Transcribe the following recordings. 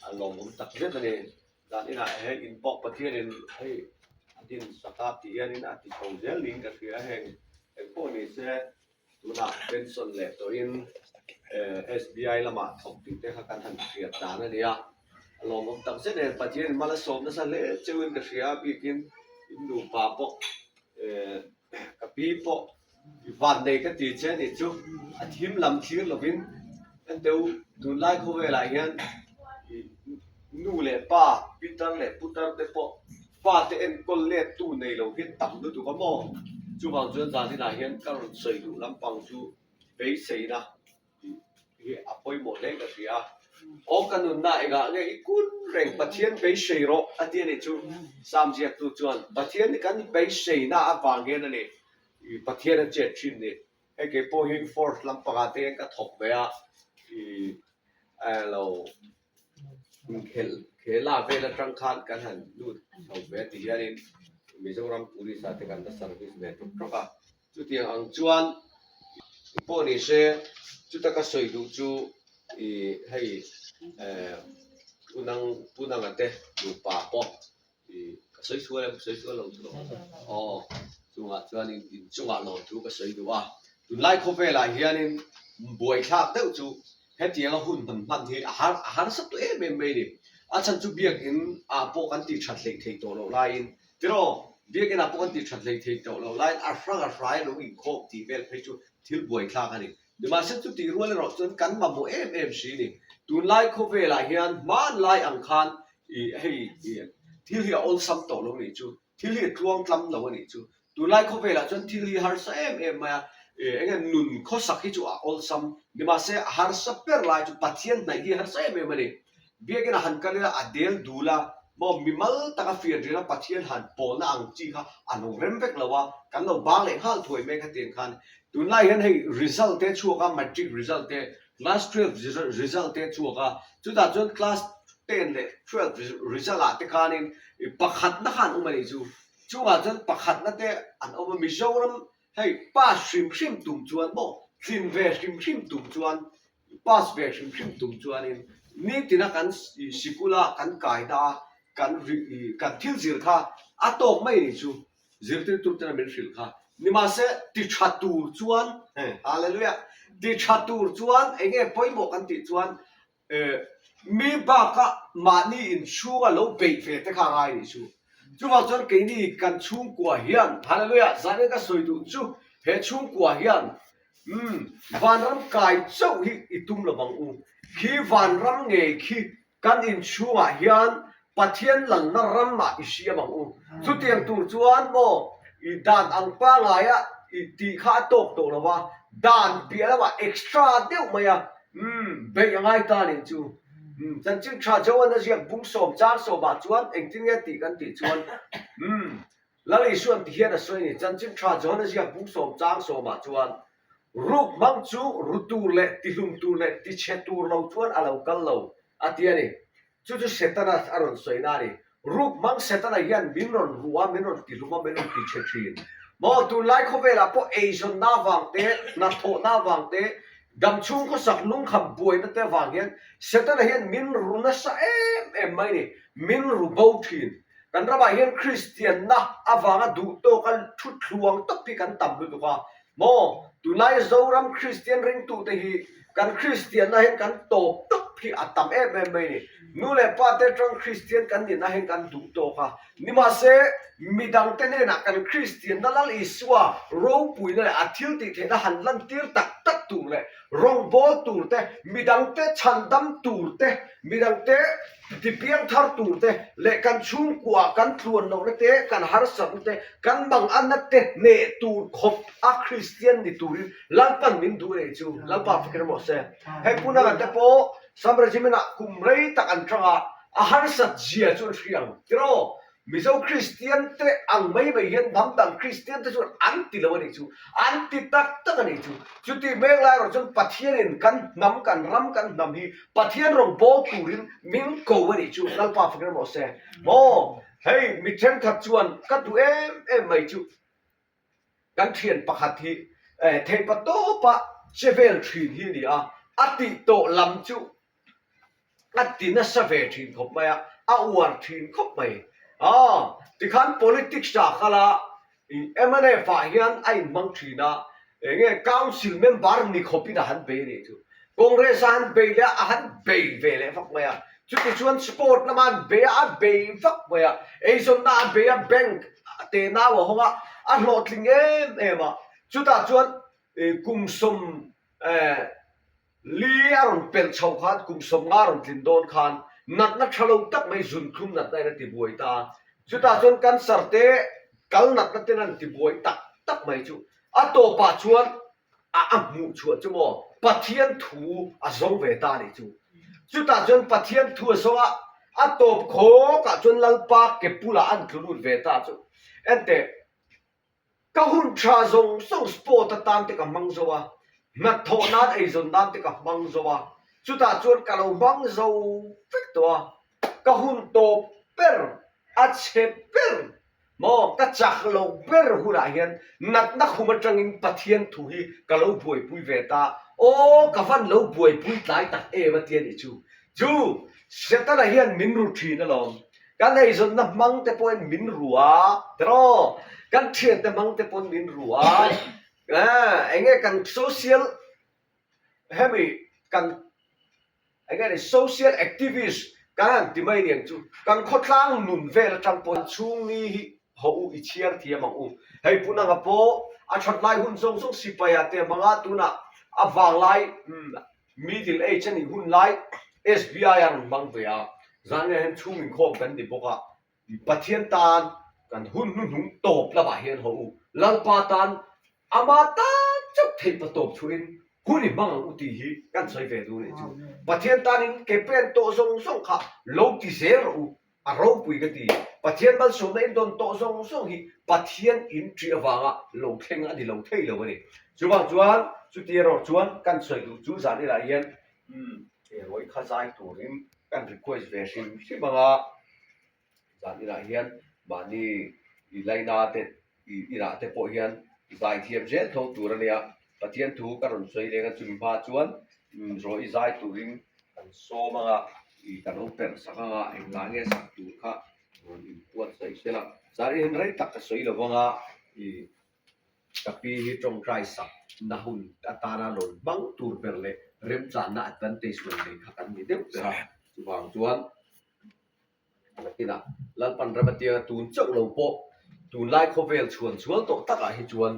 A lawmawm tak zet a ni. Dan inah he in pawh Pathianin hei a din sak a tih hianin a ti chho zel niin ka hria heng engpawh ni se tunah pension leh tawhin SBI lamah thawk tih te kha kan han hriat dan a ni a. A lawmawm tak zet e Pathianin mal a sawm nasa hle cheuhin ka hria a bikin in nupa pawh ka pi pawh I vannei ka ti che anih chu a thim lam thlir lovin enteu tunlai khawvelah hian ih nu leh pa pitar leh putar te pawh fate enkawl let tu nei lo hi tam lutuk a maw chuvang chuan zan inah hian ka rawn sawi duh lampang chu beiseina tih hi a pawimawh hle ka hria a. Aw ka nunna engah nge i kun reng Pathian beisei rawh a ti a nih chu Sam ziaktu chuan Pathian hi kan beiseina avang hian a ni i Pathian a chet thin ni. Hei kei pawh hi force lampangah te hian ka thawk ve a i lo inkhelh khela vel atang khan kan han lut chho ve ti hianin Mizoram police ah te kan la service ve ṭawk ṭawk a. Chutiang ang chuan i pawh ni se, chuta ka sawi duh chu i hei eh Punang Punanga te nupa pawh i ka sawi sual em ka sawi sual lo chu aw chungah chuan in inchungah lawm thu ka sawi duh a, tunlai khawvelah hianin buaithlak deuh chu hetianga hun hman hman hi a har a harsa tawh em em mai a ni. A chhan chu biakin ah pawh kan tih that hleih theih tawh loh laiin Tiraw, biakin ah pawh kan tih that hlei thei tawh loh laiin a hrang a hrai lo inkhawm tih vel phei chu thil buaithlak a ni. Nimahse chutih rual erawh chuan kan mamawh em em si ni. Tunlai khawvelah hian hmanlai ang khan ih hei ih thil hi a awlsam tawh lo nih chu, thil hi a tluang tlam lo a nih chu. Tunlai khawvelah chuan thil hi harsa em em mai a, ih eng nge nun khawsak hi chu a awlsam. Nimahse a harsa ber lai chu Pathian hnaih hi a harsa em em a ni. Biakin a han kal ila a del dul a, maw mimal taka fian rian a Pathian han pawlna ang chi kha a lo rem vek lo a, kan lo bang leh nghal thuai mai kha tiang khan. Tunlai hian hei result te chhuak a, matric result te, class 12 result te chhuak a, chutah chuan class 10 leh 12 result ah te khanin pakhatna kha an awm a nih chu. Chungah chuan pakhatna te an awm a, Mizoram hei pass hrim hrim tum chuan maw tlin ve hrim hrim tum chuan Pass ve hrim hrim tum chuanin nitina kan sikula kan kaina a kan kan thil zir kha a tawk mai ni chu zirtirtu tena min hrilh kha. Nimahse ti tha tur chuan Hallelujah ti tha tur chuan eng nge pawimawh kan tih chuan mi baka mahni inchhunga lo beih ve te kha a ngai ni chu. Chuvang chuan keini kan chhungkua hian Hallelujah zanin ka sawi duh chu he chhungkua hian Umm, vanram kai chauh hi i tum lo vang u. Khi vanram ngei khi kan inchhungah hian Pathian lanna ramah i siam ang u. Chutiang tur chuan maw i dan ang pangaia i tih kha a tawk tawh lo va, dan piah lamah extra deuh mai a, umm, beih a ngai ta nih chu. Umm, chanchin tha Johan a ziak bungsawm changsawmah chuan engtin nge tih kan tih chuan, umm, Lal Isuan ti hian a sawi a ni. Chanchin tha Johana ziak bung sawm chang sawmah chuan, Ruk hmang chu ru tur leh tihlum tur leh tichhe tur lo chuan a lo kal lo, a ti a ni. Chu chu Setana a rawn sawina a ni. Ruk hmang Setana hian min rawn ru a, min rawn tihlum a, min rawn tichhe thin. Maw, tunlai khawvelah pawh eizawnna avang te, hnathawhna avang te, damchhung khawsak lungkham buaina te avang hian Setana hian min ru nasa em em mai a ni. Min ru bo thin. Kan ramah hian Kristianna avanga duh tawka thu thluang tawp hi kan tam lutuk a, maw? Tunlai Zoram Kristian ringtute hi kan Kristianna hian kan tawp tawp hi a tam em em mai a ni. Nu leh pa te atang Kristian kan nihna hian kan duh tawk a, nimahse midangte hnenah kan Kristianna Lal Isua ropuina leh a thiltihtheihna han lantir tak tak tur leh Rawngbâwl tûr te, midangte chhandam tûr te, midangte tipiang thar tûr te leh kan chhûngkuaah kan tluan lohna te, kan harsatna te, kan manganna te hneh tûr khawp a Kristian ni tûrin Lalpan min duh nei chu Lalpa fak emaw se. Hei Punanga te pawh Sam Regiment-ah kum rei tak an ṭang a, a harsat zia chu an hria ang tiraw? Mizo Kristian te ang mai mai hian hnam dang Kristian te chuan an ti lo a nih chu, an ti tak tak a nih chu. Chuti mek lai erawh chuan Pathianin kan hnam, kan ram, kan hnam hi Pathian rawn bawl turin min ko a nih chu, Lalpa fak emaw se. Maw, hei mi thenkhat chuan ka duh em em mai chu kan thian pakhat hi theihpa tawpa che vel thin hi a ni a, a tih tawh lam chu. A ti nasa ve thin khawp mai a, a uar thin khawp mai. Aw, tikhan politics ah kal a, mnf ah hian a inhmang thin a, enge council member ni khawpin a han bei a nih chu. Congress a han bei leh a, a han bei ve leh vak mai a. Chutichuan sport lama an bei a, a bei vak mai a. Eizawnna a bei a, bank te nau a hawng a, a hlawhtling em em a. Chutah chuan kum sawm Li a rawn pelh chho khan kum 50 rawn tlin dawn khan natna tha lo tak mai zunthlum natna in a ti buai ta a. Chutah chuan cancer te kal natna ten an ti buai tak tak mai chu a tawpah chuan a a hmuh chhuah chu maw Pathian thu a zawng ve ta a nih chu. Chutah chuan Pathian thu a zawng a, a tawp khawkah chuan Lalpa ke bulah an tlu lut ve ta chu. Enteh. Ka hun tha zawng zawng sport atan te ka hmang zo a, hnathawh nan eizawn nan te ka hmang zo a, chutah chuan ka lo hmang zo vek tawh a, ka hun tawp ber, a chhe ber maw ka chak lo ber hunah hian natna khum atangin Pathian thu hi ka lo buaipui ve ta, aw ka van lo buaipui tlai tak em a ti a nih chu, chu Setana hian min ru thin alawm. Kan eizawnna hmang te pawhin min ru a, tiraw? Kan thiante hmang te pawn min ru a, enge kan social hemi kan enge ni social activist kan han ti mai niang chu, kan khawtlang nun vel atang pawhin chhungni hi haw u i chhiar thiam ang u. Hei Punanga pawh a that lai hun zawng zawng sipai ah te hmang a, tunah a vanglai Middle age a nih hun lai SBI a rawn hmang ve a, zanriah hian chhung inkhawm kan ni bawk a, Pathian tan kan hun hnuhnung tawp lamah hian haw u, Lalpa tan ama tan chauh theih pa tawp chhuahin hun i hmang ang u tih hi kan sawi ve duh a nih chu. Pathian tanin ke pen tawh zawng zawng kha lo ti zel rawh u, A ropui ka ti. Pathian malsawmna in dawn tawh zawng zawng hi Pathian in ṭih avanga lo thleng a ni lo thei lo a ni. Chuvang chuan chuti erawh chuan kan sawi duh chu zan inah hian umm he kha zai turin kan request ve hrim hrim ang a, zan inah hian mahni i laina te i inah te pawh hian zai thiam zel tho tur a nia. Pathian thu ka rawn sawi leng a chumi hma chuan rawh i zai turin kan sawm ang a, i ka lo perh sak ang a, englah nge sak tur kha rawn inbuatsaih se la. Zanin rei tak ka sawi lo vang a, i ka pi hi tawngtai sak na hun atana rawn hmang tur ber leh remchanna advantage rawn nei kha kan ni deuh ber a, chuvang chuan Nakinah Lalpan ram atianga tun chauh lo pawh tunlai khawvel chhuan chhual tawh takah hi chuan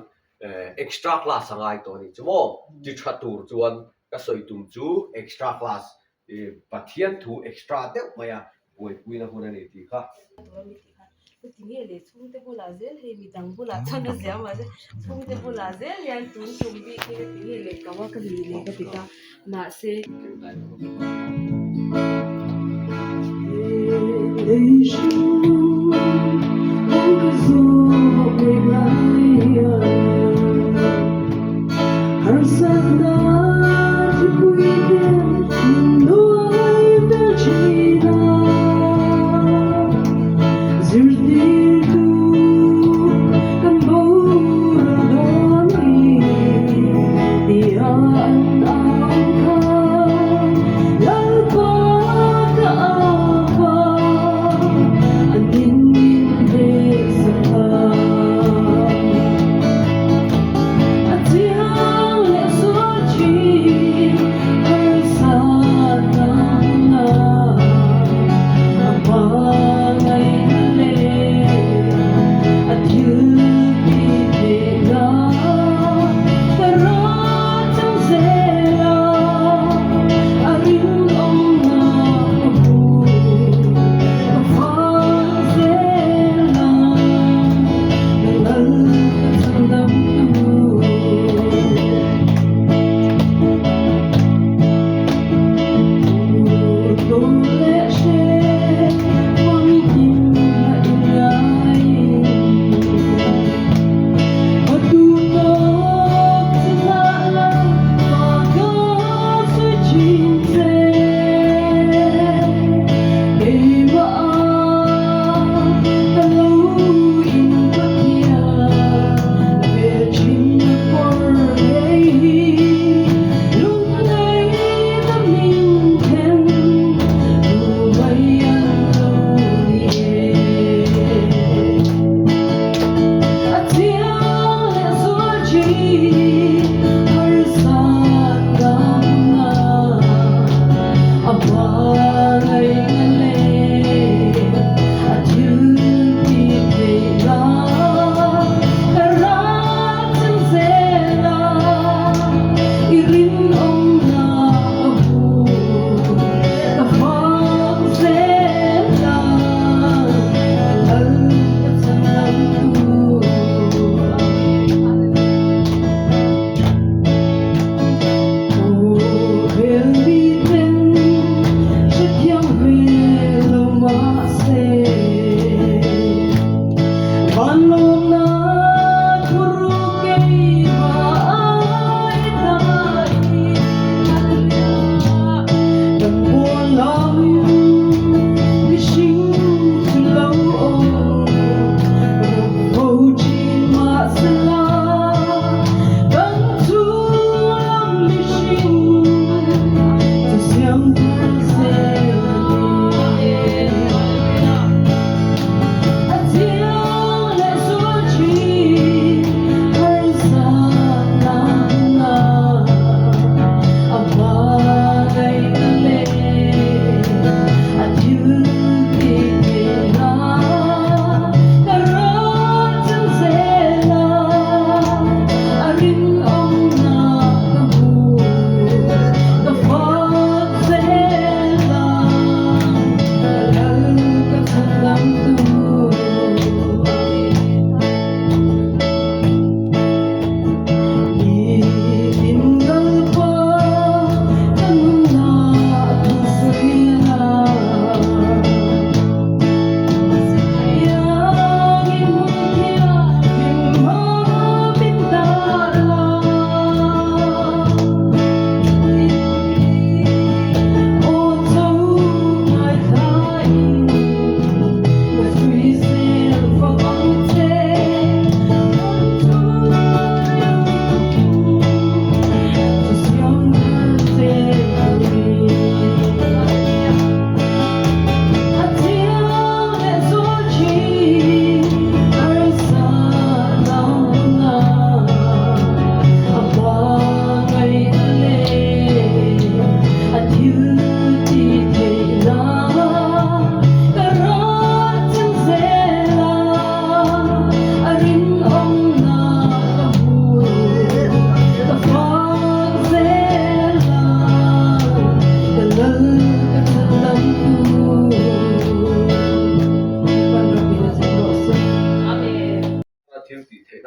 extra class a ngai tawh a nih chu maw? Ti tha tur chuan ka sawi tum chu extra class Pathian thu extra deuh maia buaipuina hun a ni tih kha. Chuti nge le chhungte bulah zel hei midang bulah chuan a ziah mahse chhungte bulah zel hian tun tum bik hi ka ti nge le ko a ka ni le ka ti ta mahse.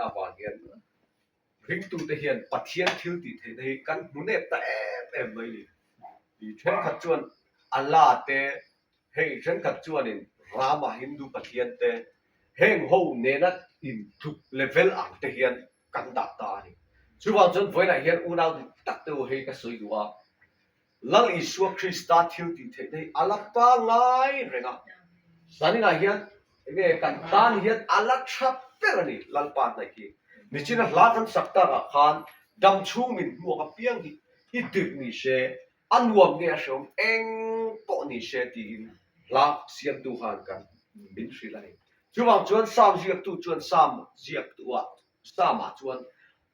theihna avang hian ringtute hian Pathian thil tih theihna hi kan hmu nep ta em em mai ni. I thenkhat chuan Allah te, hei thenkhat chuanin Rama Hindu Pathian te, heng ho nena intluk level ang te hian kan dah ta a ni. Chuvang chuan vawiinah hian unau dik tak te u hei ka sawi duh a, Lal Isua Krista thil tih theihna hi a la pangai reng a, zaninah hian enge kan tan hian a la tha ber a ni Lalpa hnaih hi. Nichina hla kan sak takah khan dam chhung min hmuak apiang hi i tirh ni se, a nuam nge a hreawm eng pawh ni se tiin hla siamtu khan kan min hrilh a ni. Chuvang chuan Psalm ziaktu chuan Psalm ziaktuah Psalm-ah chuan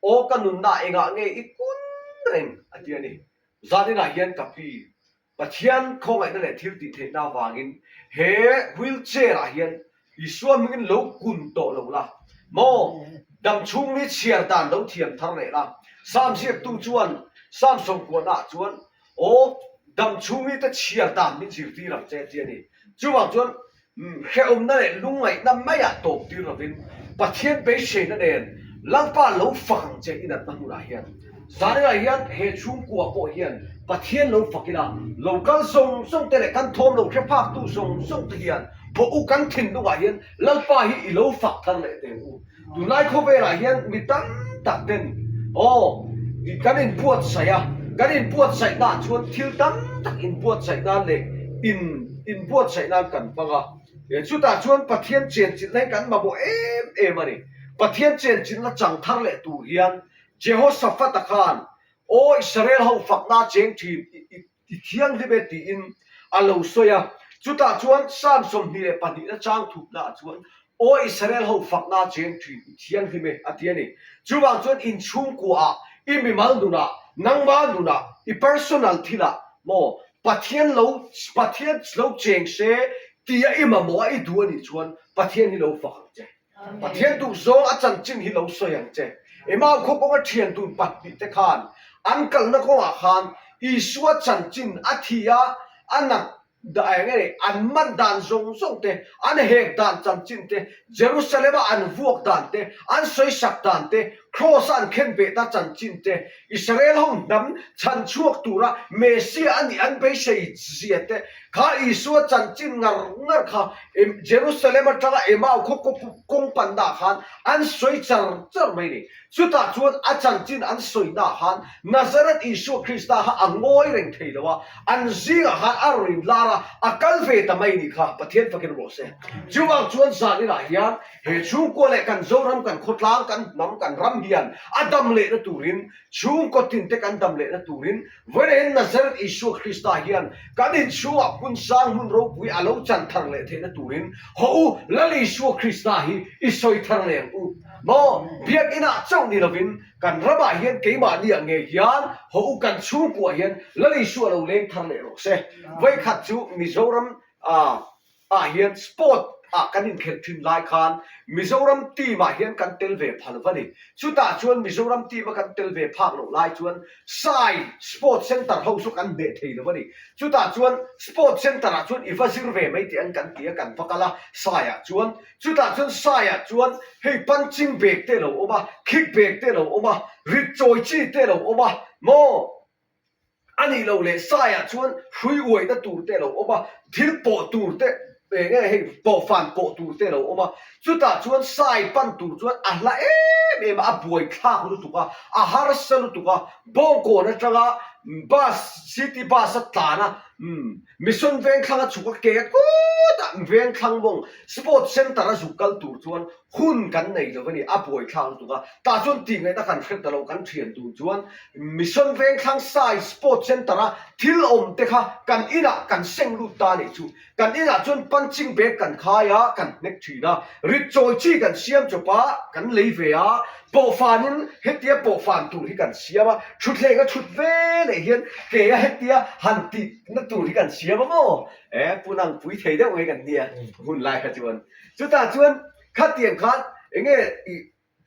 Aw ka nunna engah nge i kun reng a ti a ni. Zaninah hian ka pi Pathian khawngaihna leh thil tih theihna avangin he wheel chair ah hian Isua hmingin lo kun tawh lo la maw? Dam chhung ni chhiar dan lo thiam thar leh la. Psalm ziaktu chuan Psalm sawmkuahna ah chuan Aw dam chhung ni te chhiar dan min zirtir ang che a ti a ni. Chuvang chuan Hrehawmna leh lungngaihna maiah tawp tir lovin Pathian beiseina nen Lalpa lo fak ang che i natna hmunah hian. Zanriah hian he chhungkua pawh hian Pathian lo fak ila, lo kal zawng zawng te leh kan thawm lo hre phaktu zawng zawng te hian pawh u kan thinlungah hian Lalpa hi i lo fak thar leh teh u. Tunlai khawvelah hian mi tam tak ten aw kan inbuatsaih a, kan inbuatsaihnaah chuan thil tam tak inbuatsaih nan leh in inbuatsaih nan kan hmang a, chutah chuan Pathian chenchilhna hi kan mamawh em em a ni. Pathian chenchilhna chang thar leh tur hian Jehoshaphat-a khan aw Israel ho fakna cheng thin I thianghlim e tiin a lo sawi a. Chutah chuan Psalm 22 na chang thupna ah chuan, Aw Israel ho fakna cheng thin i thianghlim e a ti a ni. Chuvang chuan inchhungkua ah, i mimal nunah, nangma nunah, i personal thilah maw Pathian lo Pathian lo cheng se tia i mamawh a i duh a nih chuan Pathian hi lo fak ang che. Pathian duhzawng a chanchin hi lo sawi ang che. Emau khaw kawnga thian dun pahnihte khan an kalna kawngah khan Isua chanchin a thi a, a nat eng nge an man dan zawng zawng te, an hek dan chanchin te, Jerusalem-a an vuak dan te, an sawisak dan te, Kraws-a an khenbehna chanchin te, Israel ho hnam chhan chhuak tura Messiah a nih an beisei zia te, kha Isua chanchin ngar ngar kha Jerusalem atanga Emau khaw kawng pannaah khan an sawi char char mai a ni. Chutah chuan a chanchin an sawinaah khan Nazareth Isua Krista kha a ngawi reng thei lo a, an zingah khan a rawn inlar a, a kal ve ta mai a nih kha, Pathian fakin rawh se. Chuvang chuan zaninah hian He chhungkua leh kan Zoram, kan khawtlang, kan hnam, kan ram hian a dam lehna turin, chhungkaw tinte kan dam lehna turin, vawiin Nazareth Isua Krista hian kan inchhungah hmun sang, hmun ropui a lo chan thar leh theihna turin, hawh u, Lal Isua Krista hi i sawi thar leh ang u. Maw, biakinah chauh ni lovin, kan ramah hian keimahniah ngei hian, hawh u, kan chhungkuah hian Lal Isua lo leng thar leh rawh se. Vawikhat chu Mizoram ah ah hian sport ah kan inkhelh thin lai khan Mizoram team ah hian kan tel ve phal va ni. Chutah chuan Mizoram team a kan tel ve phak loh lai chuan Sai Sport Centre ho chu kan hneh thei lo va ni. Chutah chuan Sport Centre ah chuan i va zir ve mai tih an kan ti a, kan va kal a Sai ah chuan. Chutah chuan Sai ah chuan hei punching bag te a lo awm a, kick bag te a lo awm a, rit chawi chi te a lo awm a maw? A nih loh leh saiah chuan hrui uaihna tur te a lo awm a, thil pawh tur te eng nge hei pawhfan pawh tur te a lo awm a, chutah chuan sai pan tur chuan a hla em em a, a buaithlak lutuk a, a harsa lutuk a, Bawngkawn atanga bus city bus a tlan a, Mission Vengthlang a chhuk a ke a kutah Vengthlang mawng Sport Centre a zuk kal tur chuan Hun kan nei lo a ni, a buaithlak lutuk a, tah chuan tih ngaihna kan hre ta lo, kan thian tur chuan Mission Vengthlang Sai Sport Centre a thil awm te kha kan inah kan seng lut ta a nih chu. Kan inah chuan punching bag kan khai a, kan hnek thin a, rit chawi chi kan siam chawp a, kan lei ve a, pawhfanin hetia pawhfan tur hi kan siam a, thutthleng a thut ve leh hian ke a hetia han tihna tur hi kan siam a maw? E, punang pui thei deuh mai kan nia hun lai kha chuan. Chutah chuan khatiang khan enge i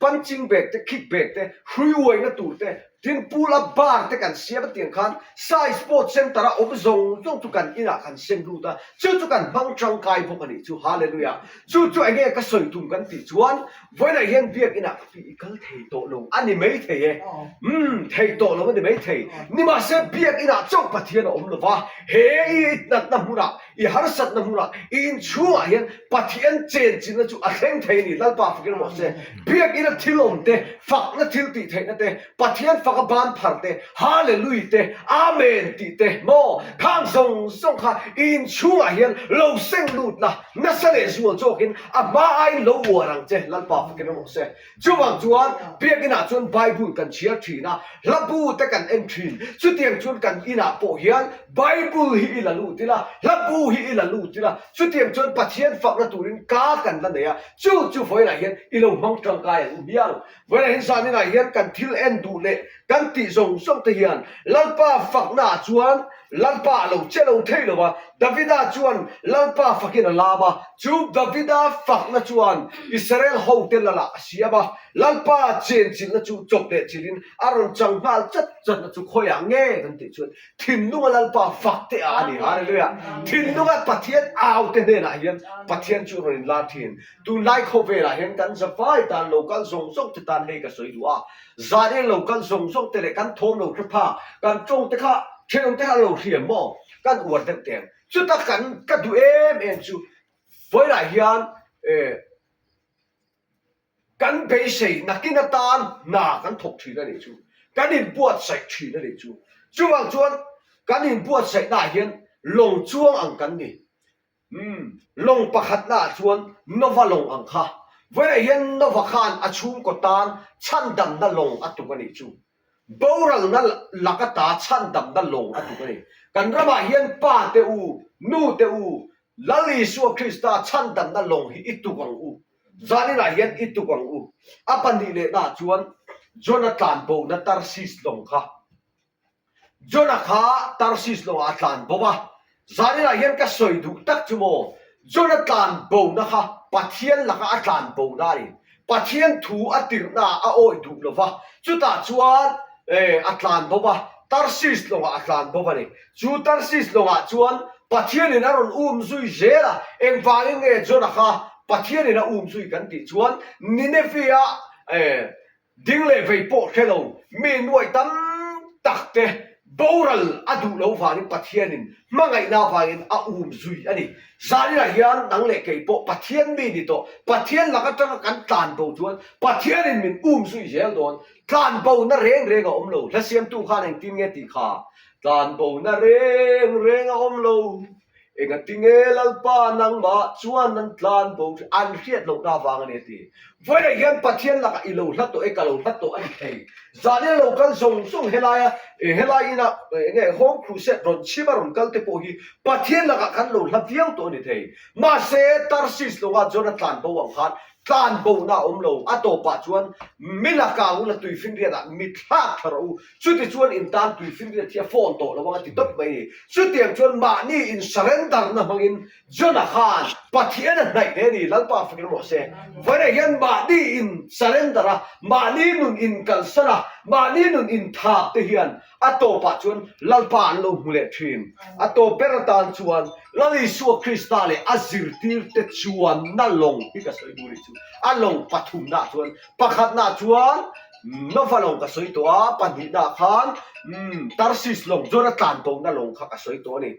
punching bag te, kick bag te, hrui uaina tur te, Tin, pool a bar te kan siam a tiang khan Sai Sports Centre a awm zawng zawng chu kan inah kan sem lut a, chu chu kan hmang tangkai bawk a nih chu. Hallelujah! Chu chu enge ka sawi tum kan tih chuan vawiinah hian biak inah ka pi i kal thei tawh lo a ni mai thei e. Umm, thei tawh lo a ni mai thei. Nimahse biak inah chauh Pathian a awm lo va, he i itnatna hmunah, i harsatna hmunah, i inchhungah hian Pathian chenchinna chu a thleng thei a ni. Lalpa fakin rawh se. Biak ina thil awm te, fakna thil tih theihna te, Pathian faka ban phar te, Hallelui te, Amen tih te maw, khang zawng zawng kha i inchhungah hian lo seng lut la, nasa leh zual zawkin a hma aiin lo uar ang che, Lalpa fakin rawh se. Chuvang chuan biak inah chuan Bible kan chhiar thin a, hla bu te kan en thin, chutiang chuan kan inah pawh hian Bible hi i la lut ila, hla bu hi i la lut ila, chutiang chuan Pathian fakna turin ka kan la nei a, chu chu vawiinah hian i lo hmang tangkai ang u hmiang. Vawiinah hian zaninah hian kan thil en duh leh kan tih zawng zawng te hian Lalpa faknaah chuan Lalpa a lo che lo thei lo a, Davida chuan Lalpa fakin a lam a, chu Davida fakna chuan Israel hote lalah a siam a, Lalpa chenchilhna chu chawp leh chilhin a rawn chang nghal chat chatna chu khawiah nge kan tih chuan thinlunga Lalpa fak te ah a ni. Hallelujah! Thinlunga Pathian au te hnenah hian Pathian chu a rawn inlar thin. Tunlai khawvelah hian kan zavai tan lo kal zawng zawng te tan hei ka sawi duh a, Zan eng lo kal zawng zawng te leh kan thawm lo hre phak, kan tawng te kha thenawm te kha an lo hriam maw? Kan uar deuh teng. Chuta kan ka duh em em chu vawilah hian eh kan beisei nakin atan hna kan thawk thin a nih chu, kan inbuatsaih thin a nih chu. Chuvang chuan kan inbuatsaihnaah hian lawng chuang ang kan ni. Umm, lawng pakhatna ah chuan Nova lawng ang kha. Vawiinah hian Nova khan a chhungkaw tan chhandamna lawng a tuk a nih chu. Boralna laka ta chhandamna lawng a tuk a ni. Kan ramah hian pa te u, nu te u, Lal Isua Krista chhandamna lawng hi i tuk ang u. Zaninah hian i tuk ang u. A pahnihlehnah ah chuan Jona tlanbona Tarsis lawng kha. Jonah kha Tarsis lawngah a tlan bo a, zaninah hian ka sawi duh tak chu maw, Jonah tlan bona kha Pathian lakah a tlan bona a ni. Pathian thu a tirhnaah a awih duh lo va, chutah chuan a tlan bo va, Tarsis lawngah a tlan bo a ni. Chu Tarsis lawngah chuan Pathianin a rawn um zui zel a, engvangin nge Jonah kha Pathianin a um zui kan tih chuan Nineveh-a Ding leh vei pawh hre lo, mi nuai tam tak te boral a duh lo vangin Pathianin hmangaihna avangin a um zui a ni. Zaninah hian nang leh kei pawh Pathian mi ni tawh, Pathian lak atanga kan tlan bo chuan Pathianin min um zui zel dawn. Tlan bona reng reng a awm lo. Hlasiamtu khan engtin nge tih kha? Tlan bona reng reng a awm lo. Engatinge Lalpa nangmah chuan an tlan bo ṭhin? An hriat lohna avang a ni a ti. Vawiinah hian Pathian lakah i lo hla tawh e, ka lo hla tawh a ni thei. Zanin a lo kal zawng zawng helaia, helai ina enge Home Crusade rawn chhim a rawn kal te pawh hi Pathian lakah kan lo hla viau tawh a ni thei. Mahse, Tarsis lawngah Jona tlan bo ang khan tlan bona a awm lo. A tawpah chuan mi lakah ula tuifinriatah mi thlak thla rawh u. Chutichuan in tan tuifinriat hi a phone tawh lo ang a ti tawp mai ni. Chutiang chuan mahni in surrender na hmangin Jonah khan Pathian a hnaih hle a ni, Lalpa fakin rawh se. Vawiinah hian mahni in surrender a, mahni nun in kalsan a, mahni nun in thap te hian a tawpah chuan Lalpa an lo hmu leh thin. A tawp ber atan chuan Lal Isua Krista leh a zirtirte chuanna lawng hi ka sawi duh a nih chu. A lawng pathumnaah chuan Pakhatnaah chuan Nova lawng ka sawi tawh a, pahnihnaah khan Tarsis lawng, Jona tlan bona lawng kha ka sawi tawh a ni.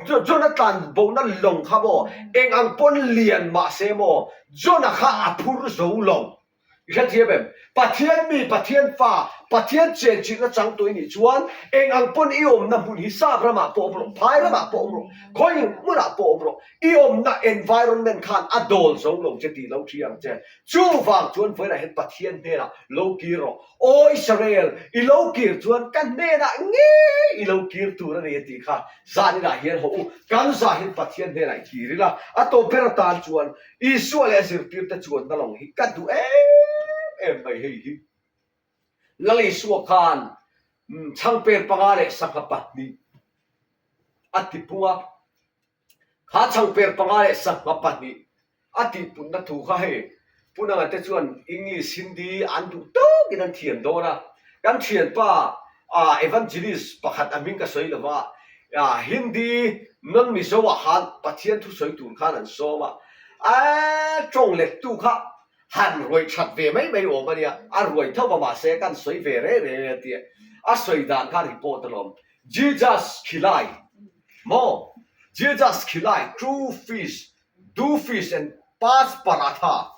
Jona tlan bona lawng kha maw eng ang pawn lian mah se maw Jona kha a phur zo lo. I hrethiam em? Pathian mi, Pathian fa, Pathian chenchilhna changtu i nih chuan eng ang pawn i awmna hmun hi Sap ramah pawh awm rawh, Phai ramah pawh awm rawh, khawi hmunah pawh awm rawh, i awmna environment khan a dawl zo lo che tih lo hria ang che. Chuvang chuan vawiinah hian Pathian hnenah lo kir rawh. Aw Israel, i lo kir chuan ka hnenah ngei i lo kir tur a ni a tih kha zaninah hian haw u. Kan zah hian Pathian hnenah i kir ila. A tawp ber atan chuan Isua leh a zirtirte chuanna lawng hi ka duh em em mai hei hi. Lal Isua khan chhangper panga leh sangha pahnih a tipung a. Kha chhangper panga leh sangha pahnih a tihpunna thu kha hei Punanga te chuan English, Hindi an duh tawkin an thiam dawn a. Kan thianpa evangelist pakhat a hming ka sawi lova, Hindi non Mizo ah khan Pathian thu sawi tur khan an sawm a, a tawng lettu kha han ruai that ve mai mai awm a nia, a ruai tho va mahse kan sawi ve reng reng a tia, a sawi dan khan report alawm. Jesus khilai maw? Jesus khilai two fish, two fish and paas paratha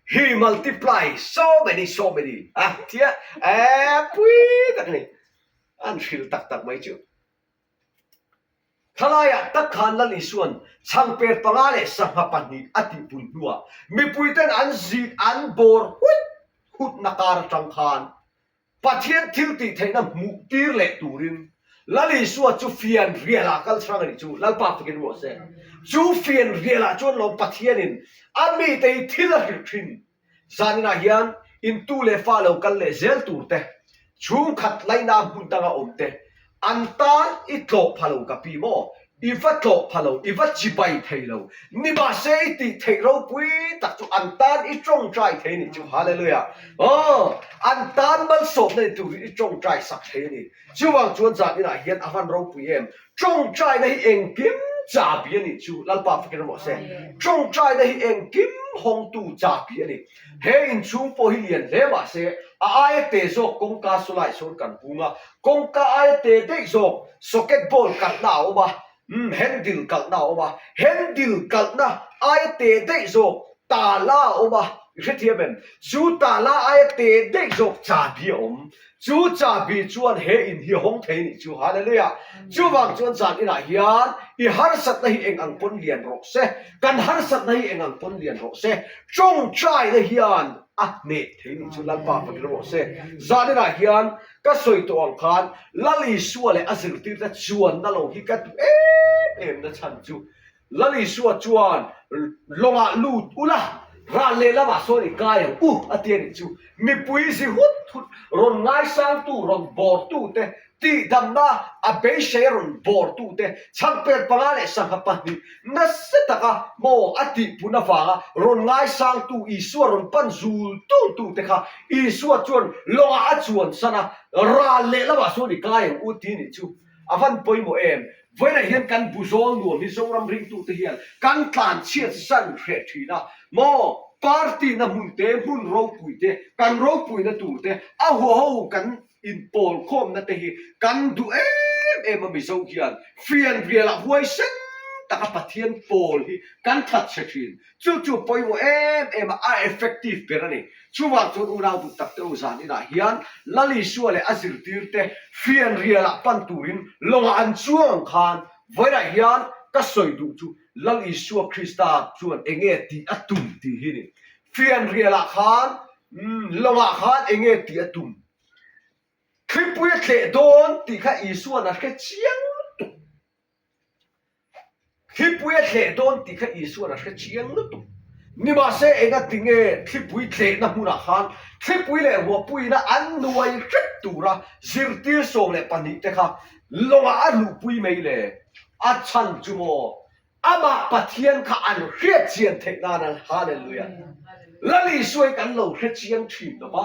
He multiply so many so many a tia e pui tak a ni. An hrilh tak tak mai chu. Thalaiah tak khan Lal Isuan chhangper panga leh sangha pahnih a tihpun hnuah mipuiten an zit an bawr huit hutna kar atang khan Pathian thil tih theihna hmuh tir leh turin Lal Isua chu fian rialah kal chhang a nih chu. Lalpa fakin ruah se. Chu fian rialah chuan lawm Pathianin a mite hi thil a hrilh thin. Zaninah hian intu leh fa lo kal leh zel tur te, chhungkhat laina hmun danga awm te, An tan i tlawh pha lo ka pi maw? I va tlawh pha lo, i va chibai thei lo. Nimahse i tih theih ropui tak chu an tan i tawngtai thei a nih chu. Hallelujah! Aw, an tan malsawmna ni tur hi i tawngtai sak thei a ni. Chuvang chuan zan inah hian a van ropui em? Tawngtaina hi engkim chabi a nih chu. Lalpa fakin rawh se. Tawngtaina hi engkim hawngtu chabi a ni. He inchhung pawh hi lian hle mah se, a aia te zawk kawngka saw lai sawn kan hung a, kawngka aia te daih zawk socket ball kalhna a awm a, umm handle kalhna a awm a, handle kalhna aia te daih zawk tala a awm a, i hrethiam em? Chu tala aia te daih zawk chabi a awm. Chu chabi chuan he in hi hawng thei nih chu, Hallelujah! Chuvang chuan zan inah hian i harsatna hi eng ang pawn lian rawh se, kan harsatna hi eng ang pawn lian rawh se, tawngtaina hian a hneh thei nih chu Lalpa fakin rawh se. Zan inah hian ka sawi tawh ang khan Lal Isua leh a zirtirte chuanna lo hi ka duh em em na chhan chu Lal Isua chuan, Lawngah lut ula, ral lehlamah sawn i kai ang u, a ti a nih chu. Mipui zi hut hut rawn ngaisangtu, rawn bawrtute, tihdamna a beisei a rawn bawrtute, chhangper panga leh sangha pahnih nasa taka maw a tihpun avanga rawn ngaisangtu Isua rawn pan zul tultute kha Isua chuan lawngah a chuan san a, ral lehlamah sawn i kai ang u, ti a nih chu. A van pawimawh em? Vawiinah hian kan bu zawl nuam hi Zoram ringtute hian kan tlan chhiat san hreh thin a maw? Party na hmun te, hmun ropui te, kan ropuina tur te, a huaho kan inpawl khawmna te hi kan duh em em a Mizo hian fianrialah huaisen taka Pathian pawl hi kan that chhe thin. Chu chu pawimawh em em a, a effective ber a ni. Chuvang chuan unau duh tak te u zan inah hian Lal Isua leh a zirtirte fianrialah pan turin lawngah an chuang ang khan vawiinah hian ka sawi duh chu Lal Isua Krista chuan enge tih a tum tih hi a ni. Fianrialah khan lawngah khan enge tih a tum? Thlipui a tleh dawn tih kha Isua'n a hre chiang lutuk. Thlipui a thleh dawn tih kha Isua'n a hre chiang lutuk. Nimahse, engatinge thlipui thlehna hmunah khan thlipui leh ruahpuiina an nuai hrep tura zirtir 12 te kha lawngah a luhpui mai le? A chhan chu maw? Amah Pathian kha an hriat chian theih nan a Hallelujah! Lal Isua hi kan lo hre chiang thin lo va,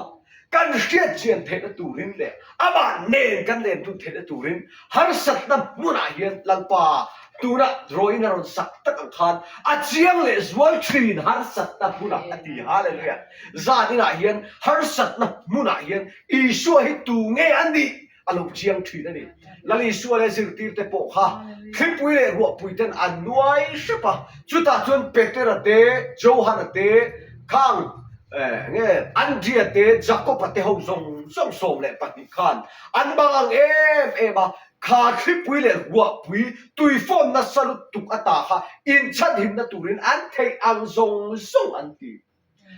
kan hriat chian theihna turin leh amah nen kan len dun theihna turin harsatna hmunah hian Lalpa tuna drawing a rawn sak tak ang khan a chiang leh zual thin harsatna hmunah a ti. Hallelujah! Zan inah hian harsatna hmunah hian Isua hi tu nge a nih a lo chiang thin a ni. Lal Isua leh zirtirte pawh kha thlipui leh ruahpui ten an nuai hrep a, chutah chuan Petera te, Johana te, khang nge Andria te, Jakoba te ho zawng zawng 12 khan an bang ang em em a, kha thlipui leh ruahpui tuifawn nasa lutuk ata kha inchhanhimna turin an theih ang zawng zawng an ti.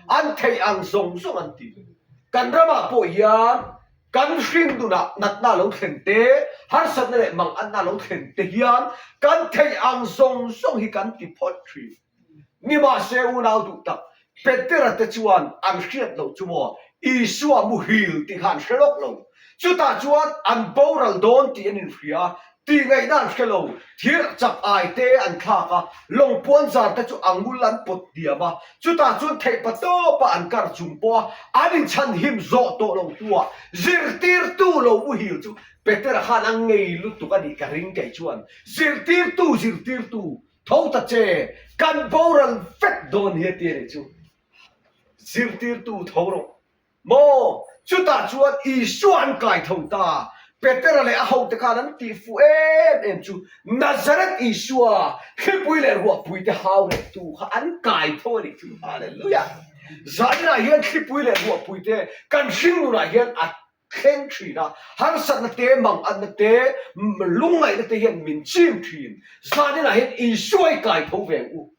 An theih ang zawng zawng an ti. Kan ramah pawh hian kan hring nunah natna lo thlen te, harsatna leh manganna lo thlen te hian kan theih ang zawng zawng hi kan ti phawt thin. Nimahse unau duh tak, Petera te chuan an hriat loh chu maw Isua muhil tih kha an hre lawk lo. Chutah chuan an boral dawn tih an inhria. Tih ngaihna an hre lo. Thir chak ai te an thlak a, lawng puan zar te chu a ngul an pawt diam a, chutah chuan theihpa tawpa an kar chung pawha an inchhan him zawh tawh lo hnuah zirtirtu lo muhil chu Petera khan a ngei lutuk a nih ka ring kei chuan zirtirtu zirtirtu tho ta che kan boral vek dawn hi a ti a nih chu zirtirtu tho rawh Maw? Chutah chuan Isua an kai tho ta. Petera leh a hote khan an tih fuh em em chu Nazareth Isua, thlipui leh ruahpui te hau rehtu kha an kai tho a nih chu. Hallelujah! Zaninah hian thlipui leh ruahpui te kan hringnunah hian a thleng thin a, harsatna te, manganna te, lungngaihna te hian min chim thin. Zaninah hian Isua i kai tho ve ang u.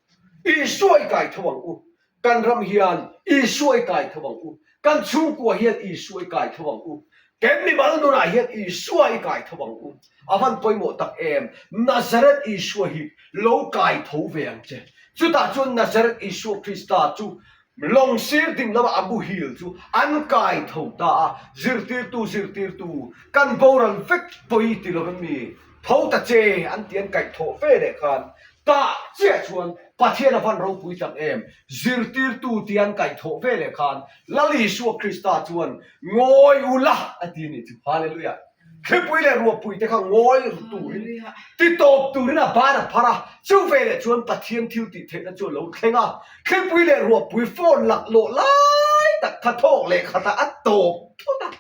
Isua i kai tho ang u. Kan ram hian Isua i kai tho ang u. Kan chhungkua hian Isua i kai tho ang u. Kan mimal nunah hian Isua i kai tho ang u. A van pawimawh tak em! Nazareth Isua hi lo kai tho ve ang che. Chutah chuan Nazareth Isua Krista chu lawng sir ding lama a muhil chu an kai tho ta a. Zirtirtu, zirtirtu, kan boral vek pawi ti lo em mi? Tho ta che an ti an kaih thawh ve leh khan Tah chiah chuan Pathian a van ropui tak em? Zirtirtu tia an kaihthawh ve leh khan Lal Isua Krista chuan ngawi u la a ti a nih chu. Hallelujah! Thlipui leh ruahpui te kha ngawi ru turin, ti tawp turin a ban a phar a, chu ve leh chuan Pathian thil tih theihna chu a lo thleng a. Thlipui leh ruahpui phone laklawh lai tak kha thawk leh khatah a tawp thut a.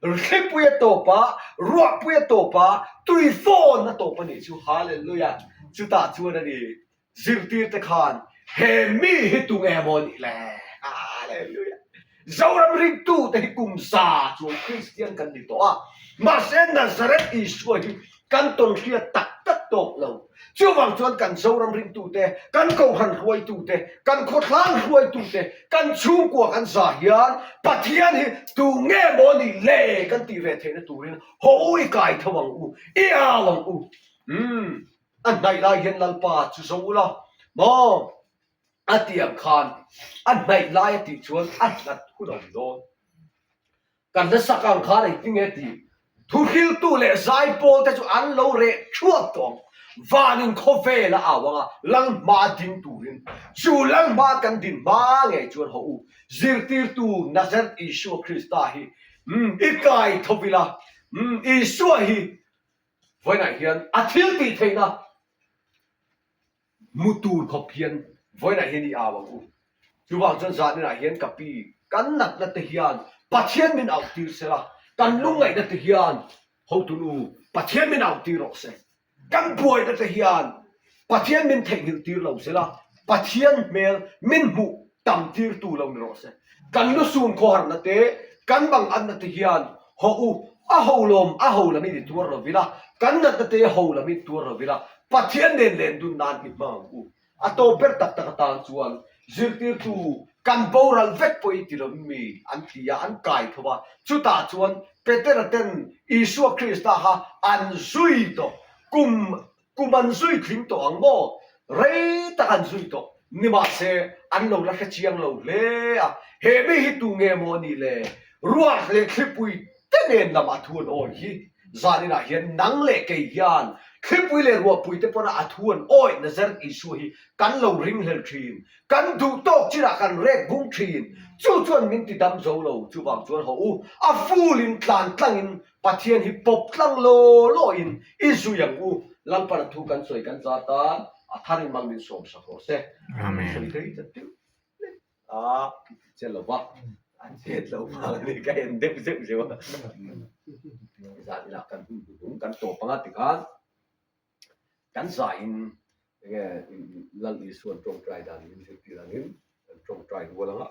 Thlipui a tawp a, ruahpui a tawp a, tui fawn a tawp a nih chu. Hallelujah! Chutah chuan a ni, zirtirte khan he mi hi tu nge maw nih le? Hallelujah! Zoram ringtute hi kum za chuan Kristian kan ni tawh a, mahse Nazareth Isua hi kan tawn hriat tak tak tawk lo. Chuvang chuan kan Zoram ringtute, kan Kohhran hruaitute, kan khawthlang hruaitute, kan chhungkua kan za hian Pathian hi tu nge maw nih le kan tih ve theihna turin haw u i kai tho ang u, i au ang u. Umm, a hnaih lai hian Lalpa chu zo ula maw? A ti ang khan a hnaih lai a tih chuan a hlat hun a awm dawn. Kan hlasak ang khan engtin nge tih thuhriltu leh zaipawl te chu an lo reh thuak tawh ang. Vanin khawvel a au ang a, lal hma ding turin. Chu lal hma kan din hma ngei chuan haw u, zirtirtu Nazareth Isua Krista hi i kai tho ila, Isua hi vawiinah hian a thil tih theihna Mu tur khawp hian vawiinah hian i au ang u. Chuvang chuan zaninah hian ka pi, kan natna te hian Pathian min auh tir se la, kan lungngaihna te hian hotunu Pathian min auh tir rawh se. Kan buaina te hian Pathian min theihnghilh tir lo se la, Pathian hmel min hmuh tam tirtu lo ni rawh se. Kan lusun khawharna te, kan manganna te hian hawh u, a ho lawm, a ho lamin i tuar lo ila, kan natna te ho lamin tuar lo ila, Pathian nen len dun nan i hmang ang u. A tawp ber tak tak atan chuan zirtirtu kan boral vek pawh i ti lo mi an ti a, an kai tho a. Chutah chuan Petera ten Isua Krista kha an zui tawh kum Kum an zui tling tawh ang maw? Rei tak an zui tawh. Nimahse, an lo la hre chiang lo hle a. He mi hi tu nge maw a nih le? Ruah leh thlipui te nen lam a thu an awi hi. Zaninah hian nang leh kei hian thlipui leh ruahpui te pawna a thu an awi Nazareth Isua hi kan lo ringhlel thin. Kan duh tawk chinah kan rek bung thin. Chu chuan min ti dam zo lo. Chuvang chuan haw u, a fulin tlan tlangin Pathian hi pawp tlang law law in i zui ang u, Lalpan a thu kan sawi kan za tan a thar in mal min sawm sak rawh se. Amen. Sawi thei ta deuh lek a che lo va, a chet lo vang a ni ka en deuh zeuh zeuh a. Zan inah kan hun hnuhnung kan tawp anga tikhan kan za in enge Lal Isuan tawngtai dan min zirtir angin kan tawngtai rual anga.